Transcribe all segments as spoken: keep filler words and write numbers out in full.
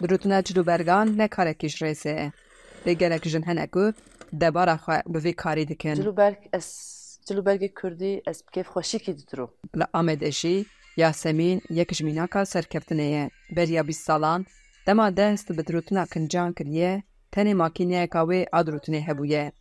Dirûtina cil û bergan ne karekî ji rêzê ye. Lê gelek jin hene ku debara xwe bi vî karî dikin. Cil û berg ez, cil û bergê kurdî ez bi kêfxweşîkî didirûm. Li Amedê jî Yasemîn yek ji mînaka serkeftinê ye. Beriya bîst salan, dema dest bi dirûtina kincan kiriye, tenê makîneyeka wê a dirûtinê hebûye.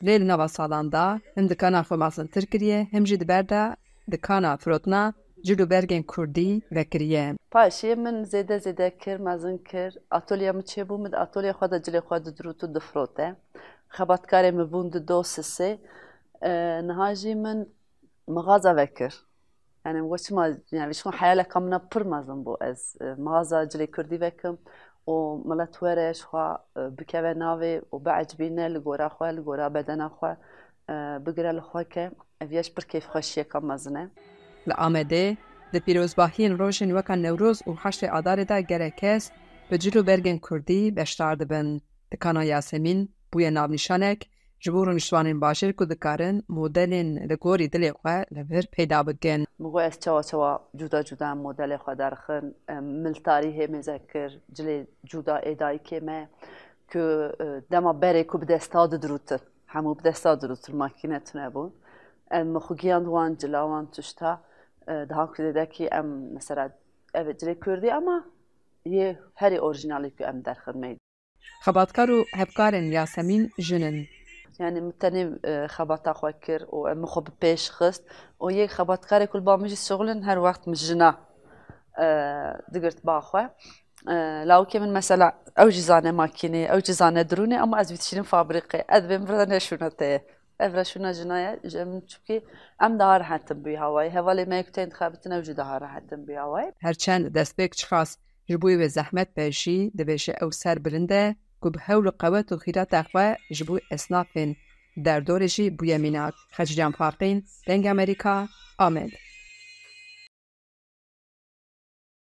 Lê li nava salan de him dikana xwe mezintir kiriye, him jî di ber de dikana firotina cil û bergên kurdî vekiriye. Paşê min zêde zêde kir, mezin kir. Atolya min çêbû, min di atolya xwe de cilê xwe didirût û difirote. Xebatkarê min bûn di dosisê. E, niha jî min mixaza vekir. Yani we çima, yani çima heyaleka min a pir mezin bû ez, e, mixaza cilê kurdî vekim û milet were ji xwe, e, bikeve navê û biecibîne li gora xwe, li gora bedena xwe, e, bigire li xwe ke ev ya ji pir kêfxweşiyeka mezin e. Li Amedê di pîrozbahiyên rojên weka Newroz û heştê Adarê de gelek kes bi cil û bergên kurdî beşdar dibin. Dikana Yasemîn bûye navnîşanek ji bo rûniştvanên bajêr ku dikarin modelên li gorî dilê xwe li vir peyda bikin. Min got ez çawa çawa cuda cuda modelê xwe derxin, em, miltarî hê mêze kir, cilê cuda ê dayikê me ku, e, dema berê ku bi desta didirûtin, hemû bi desta dirûtin, makîne tune bûn. Em, min xwe giyand wan cila wan tişta, e, daha ku zêdekî em mesela ev cilê kurdî ama yê herî orîjinalî ku em derxin me. Xebatkar û hevkarên Yasemîn jin in. Yani min tenê, e, xebata xwe kir û em min xwe bi pêş xist û yek xebatkarê ku li ba min jî şixulin her wext min jina, e, digirt ba xwe. E, lawikê min mesela ew jî zane makînê, ew jî zane dirûnê ama ez wî dişînim fabrîqê. Ez dibêm vir de neşûna te ye. Ev reşûna jina ye, ji min çimkî em daha rehet in bi wî hawayê. Hevalê me yek tên dixebitin ew jî daha rehet in bi wî hawayê. Her çend destpêk çiqas ji bo wê zehmet be jî dibêje ew ser bilind e ku bi hewl û qewet û xîrata xwe ji bo esnafên derdorê jî bûye mînak. Xecîcan Faqîn, Dengê Amerîka, Amed.